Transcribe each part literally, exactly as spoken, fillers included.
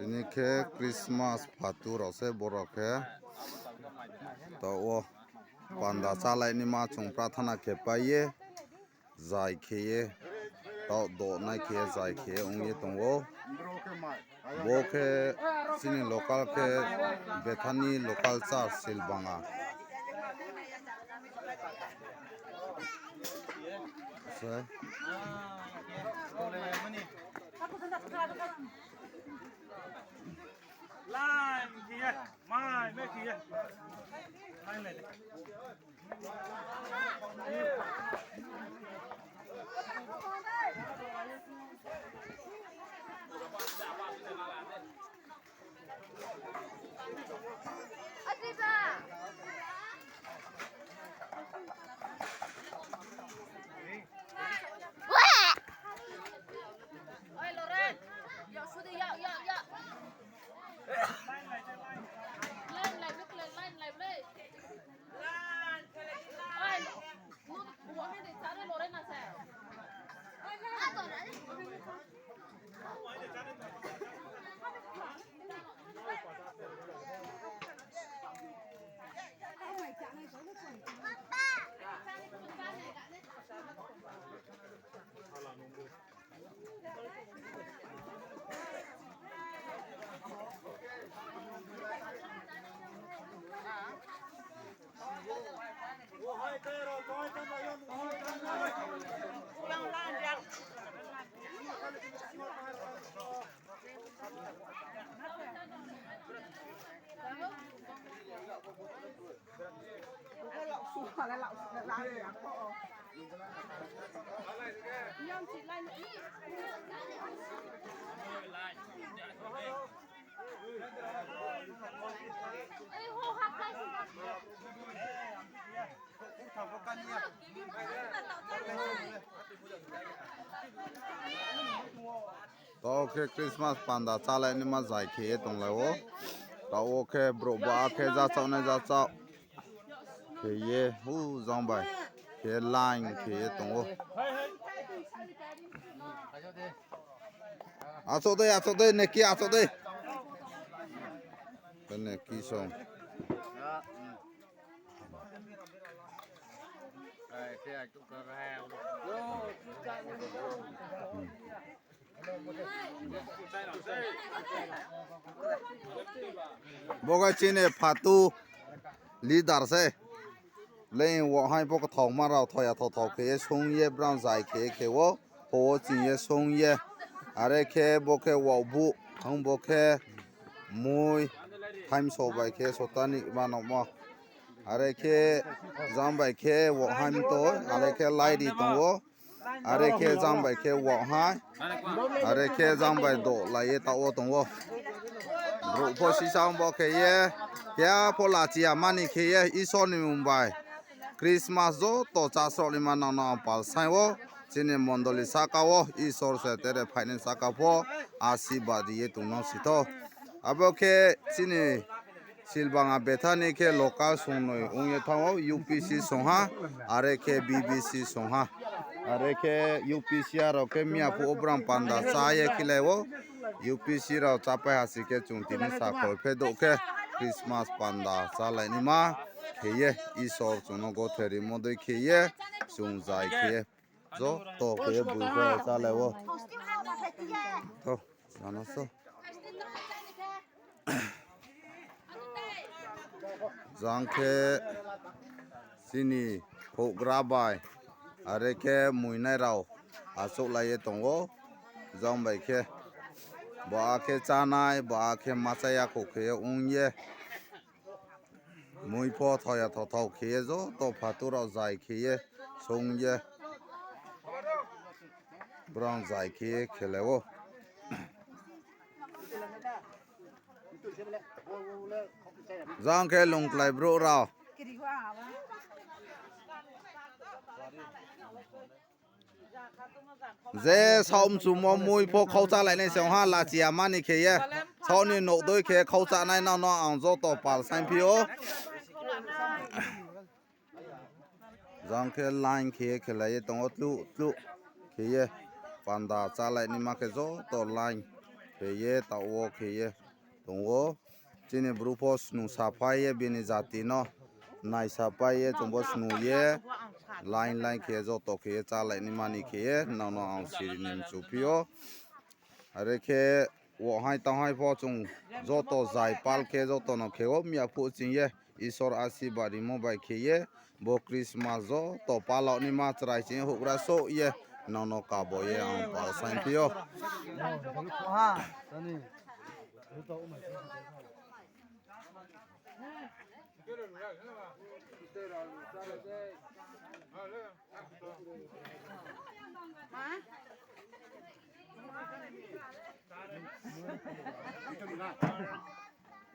Ini ke Christmas patu rao se borok ke. To o panda chalai ni ma chung prarthana kepaye. Jai kheye, tao donai kheye, jai kheye ong ye tongo. Bo khe chini local khe Bethany Local Church Silbanga. Se. Line kheye, mai me kheye. Line le. Oi, Loren. Ya, sudah, ya, ya, ya. Line, line, line, line, line. Tao khe Christmas panda chalainima jai khe tonglai o. Tao khe bro ba khe jachaknai jachak khe ye hu jang bai khe line khe ye tongo. Achok dei, achok dei, neki achok dei. Neki song. Bo khe chini patu leader se. Leng wahai bo kthok ma rao thoya tho tho khe song ye brang jai khe khe wo. Ho ching ye song ye. Are khe bo khe wa bu. Hang bo khe mui. Time so bai khe sotani ma no mo. Are khe jam bai khe wahai to. Are khe lai di tongo. Are khe jang bai khe wahai. Are khe jang bai do lai ye ta o tongo. Bro pho sisa bo khe ye. Khe a pho la chi a mani khe ye Isor ni mung bai. Christmas joto chasrok ni ma nang nang pal sai o. Chini mondoli saka o Isor se tere phaini saka pho. Asi ba di ye tung nang si tho. Abo khe chini Silbanga Bethany khe local songnoi ong ye thango, U P C songha, are khe B B C songha. Are khe U P C rao khe miya phu obrang panda cha ye khilai o. U P C rao chapai hasi khe chung tini sakhol phe do khe Christmas panda chalainima khe ye Isor chungno gothe rimo dei khe ye chung jai khe ye joto khe ye bui khe chalai o. Tho, jana so. Jang khe chini houhgra bai, are khe muinai rao achuk lai ye tongo. Jang bai khe, bo a khe chanai, bo a khe machaya kho khe ong ye. Mui pho thoya tho tho khe ye joto phatur rao jai khe ye song ye. Brang jai khe ye khelai o. Jang khe lungklai bro rao. Je saum chumo mui pho khaucha lainai se ha lachi amani khe ye. Sauni nokdoi khe khaucha nai nang no ang joto pal saing phi o. Jang khe line khe khelai ye tongo tlu tlu khe ye panda chalainima khe joto line Keye ta·o keye dongo. Chini brupo snu sapaye bini jatino naisapaye chongbo snuye line line keye joto keye chalaini mani keye nono ang sirini mchupio. Are khe wohai tauhai po chung joto jaipal khe jotono keo miapu chingye Isor asi barimo bai keye bo Christmas joto palokni ma chrai chingye hugra so ye nono kabo ye ang pal sain pio.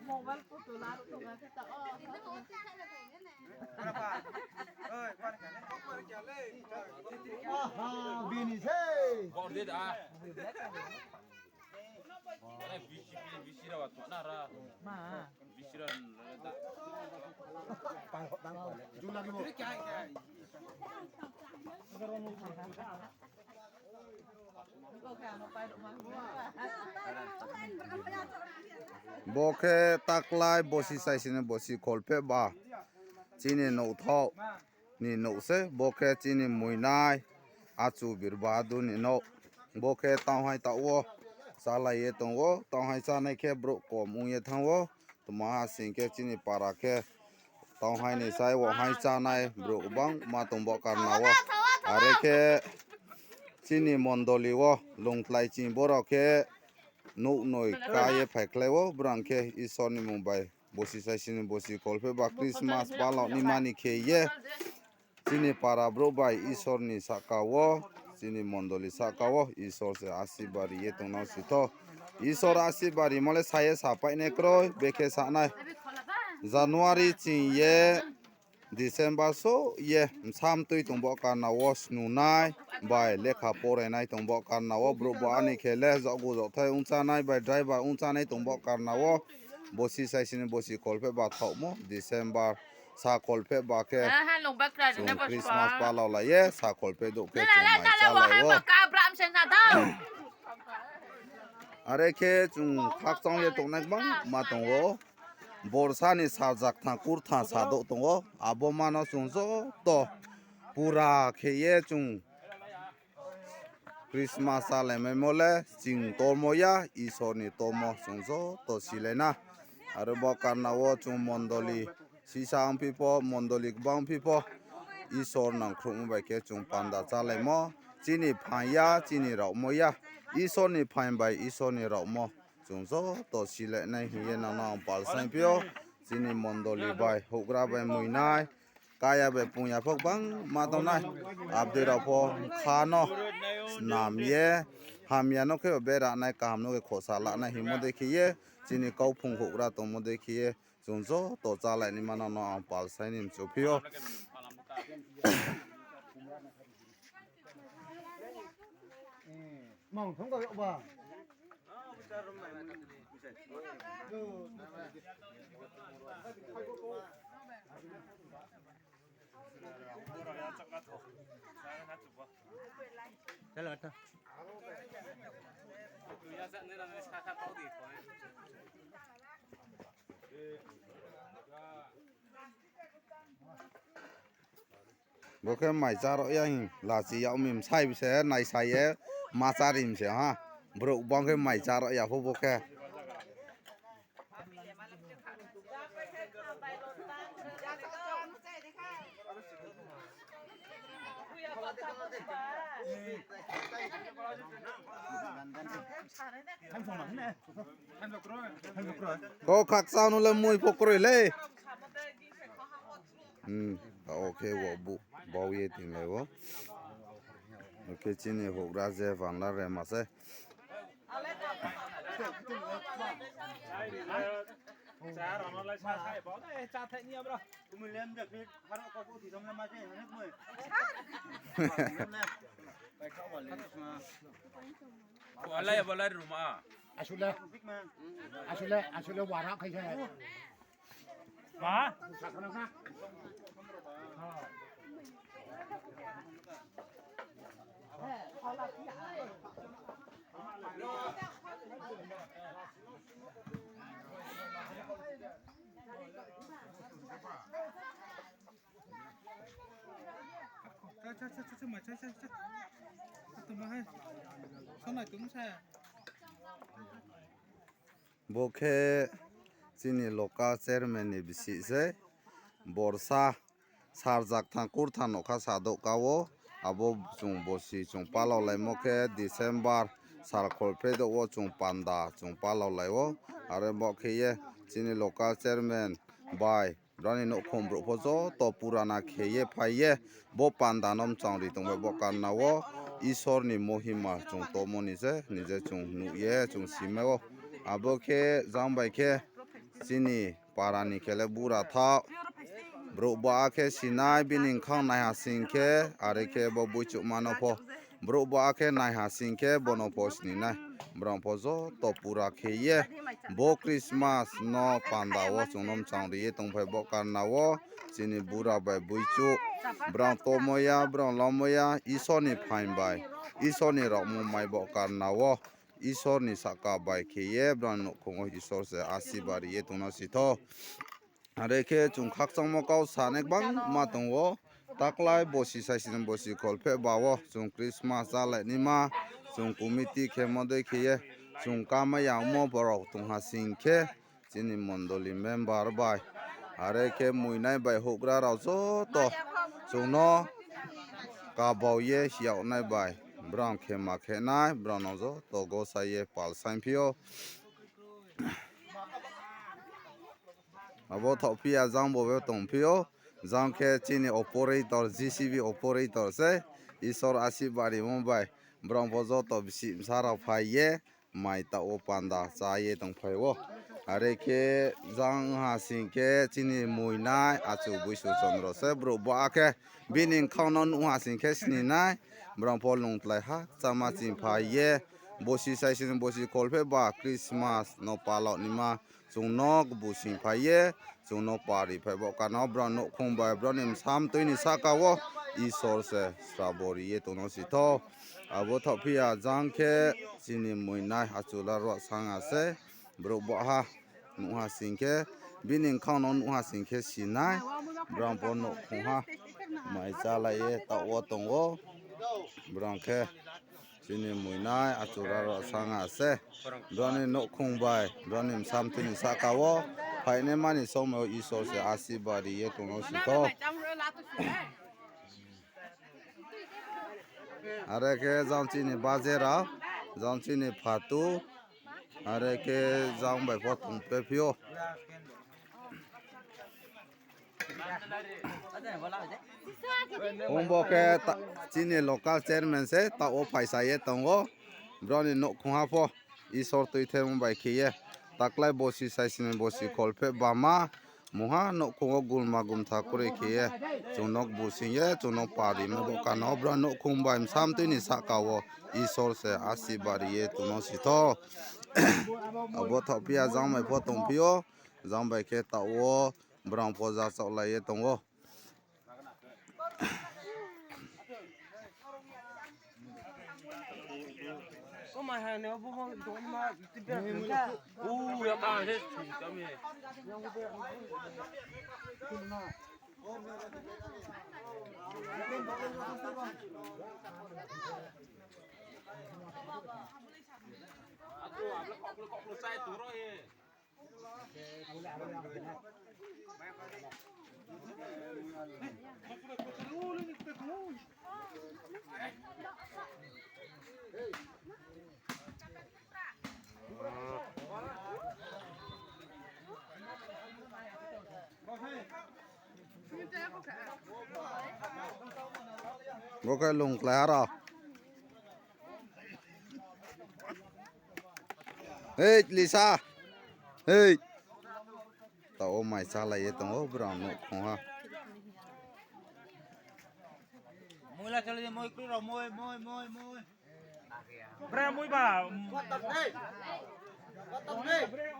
Mobile photo laro tonga kita. Oh. Aha, bini se. Bor de da. Are bisi, bisi ra wat na ra. Ma. Bisi ra da. Jun lagi mo. Bo khe taklai bosi saisini bosi kolphe ba chini nokthok ni nokse bo khe chini muinai achu birba aduni nok bo khe taohai ta·o chalaiye tongo taohai chanai khe borok kom ongye thango. Toma hasing khe chini para khe tonghaini sai wahai chanai borok bang ma tongbo karnao. Are khe chini mondoli o lungtlai ching borok khe nuk noi kaye phaiklai o borang khe Isor ni mung bai bosi sai sini bosi kolphe ba Christmas balok ni mani khe ye. Chini para borok bai Isorni saka-o, chini mondoli saka-o Isor se asiba ri·e tongnang sitho. Isor asiba rimale saye sapaine kroi, bekhe sanai. January ching ye December so ye msam tui tongbo karnao snunai bai lekha porainai tongbo karnao borok bo ani khele jogu jothai ongchanai bai driver ongchanai tongbo karnao bosi saisini bosi kolphe ba thaomo December Sakolphe ba khe. Aha, longba kra chung ne bos Christmas pa. Palao laiye, sakolphe do khe chung mai chalai o. Kabram se na da. Are khe chung khakchang ye tongnai bang ma tongo. Borsani sajak thang kur thang sado tongo. Abo mano chung joto pura khe ye chung Christmas salaimaimole ching tormoya, Isorni tormo chwng joto silaina. Aro bo karnao chwng mondoli sisa wngphipo, mondoli gbang wngphipo, Isor nangkhrukmo bai khe chwng panda chalaimo. Chini phaiya, chini raomoya, Isorni phai bai Isorni raomo chwng joto silainai hiye nangno ang palsaipio. Chini mondoli bai, houhgra bai muinai. Kaya be pung ya phok bang ma tongnai. Abdi rao pho khano snam ye hamya no khe be ranai kaham no khe khosa lanai himo dekhi ye. Chini kau phung houhgra tongmo dekhi ye. Chwng joto chalaini mano no ang palsai ni mchupio. Mang thong ka yok ba. Bo khe mai charo ya hin lachi ya umi msai bise nai sai ye ma charim se ha. Borok bang khe mai charo ya pho bo khe. Ko khaksa no le mui pokro le. Hmm, okay, wo bu, bau ye ting le wo. Okay, chini houhgra je van la re ma se. Walai, walai, ruma. Asule. Asule, asule, warak kaisa. Ma? Bo khe chini local chairman ni bisi se, borsa sarjak thangkur than nokha sadok ka o, abo chung bosi chung palao laimo khe December sal kholphe do o chung panda chung palao lai o, aro bo khe ye chini local chairman bai brani nokhong bro pho joto purana khe ye phai ye bo panda nom chang ri tong bai bo karna o Isor ni mohima chung tomo ni je, ni je chung nu ye chung sime o, abo khe jang bai khe chini parani kele bura thao. Brouh ba khe sinai bini khang nai hasing khe, are khe bo buichuk mano pho. Brouh ba khe nai hasing khe bono pho sininai. Brang pho joto pura khe ye. Bo Christmas no panda o chungnom chang ri ye tongphai bo karna o. Chini bura bai buichuk. Brang tomoya, brang lomoya, Isor ni phain bai. Isor ni rokmo mai bo karna o. Isor ni saka bai khe ye brang nokhongo Isor se asiba ri ye tongna sitho. Are khe chung khakchangmo kau sane bang ma tongo. Taklai bosi saisini bosi kholphe ba o chung Christmas jalai ni ma chung committee khe modei khe ye chung kama yangmo borok tong hasing khe chini mondoli member bai. Are khe muinai bai houhgra rao joto chungno kabao ye hiyaonai bai. Brang khe ma khe nai, brang no joto gosa ye pal saing phio. Abo thok phia jang bo be tong phio. Jang khe chini operator, J C B operator se. Isor asiba rimo bai. Brang pho joto bisi bsa rao phai ye. Mai ta o panda cha ye tong phai o. Are khe jang hasing khe chini muinai achu buisu chondro se brouh ba khe bini khang no nu hasing khe sininai. Brang pho lungtlai ha chama ching phai ye. Bosi saisini bosi kholphe ba Christmas no palok ni ma chung nok busing phai ye, chung nok pari phai bo karna o brang nokhong bai brang ni msam tui ni saka o Isor se srabo ri ye tongno sitho. Abo thok phia jang khe chini muinai achula rua sang ase. Brouh ba ha nu hasing khe bini khang no nu hasing khe sinai. Brang pho nokhong ha mai cha lai ye ta o tong o. Brang khe chini muinai achura rok sanga ase. Brani nokhong bai, brani msamtini saka o. Phaine mani somoi o Isor se asiba ri ye tongno sitho. Are khe jang chini bajera, jang chini phatu, are khe jang bai pho tongpe phio. Ongbo khe ta-, chini local chairman se ta o phaisa ye tongo. Broni nokhong ha pho Isor tui themo bai khe ye. Taklai bosi saisini bosi kholphe bama. Moha nokhong o gulma gumtha kore khe ye. Chunok busing ye, chunok pari mo bo kano bro nokhong bai msam tui ni saka o Isor se asiba ri ye tongno sitho. Abo thok phia jang mai pho tong phio. Jang bai khe ta o. Brang pho ja chok lai ye tongo. Oke, lung kelihara. Hei, Lisa. Hei. Ta o mai cha lai ye tongo, bro, nokhong ha. Moi la chale, moi kru ro, moi, moi, moi, moi. Bra, moi ba. What the, hey? What the, hey?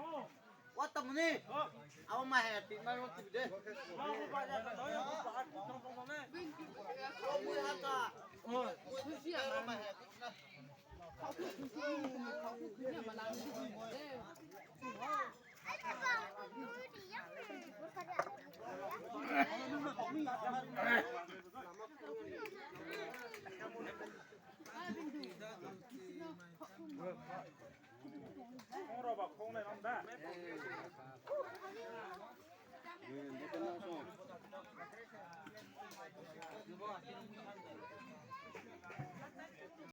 What the money? Abo ma he, tin ma ro tu de.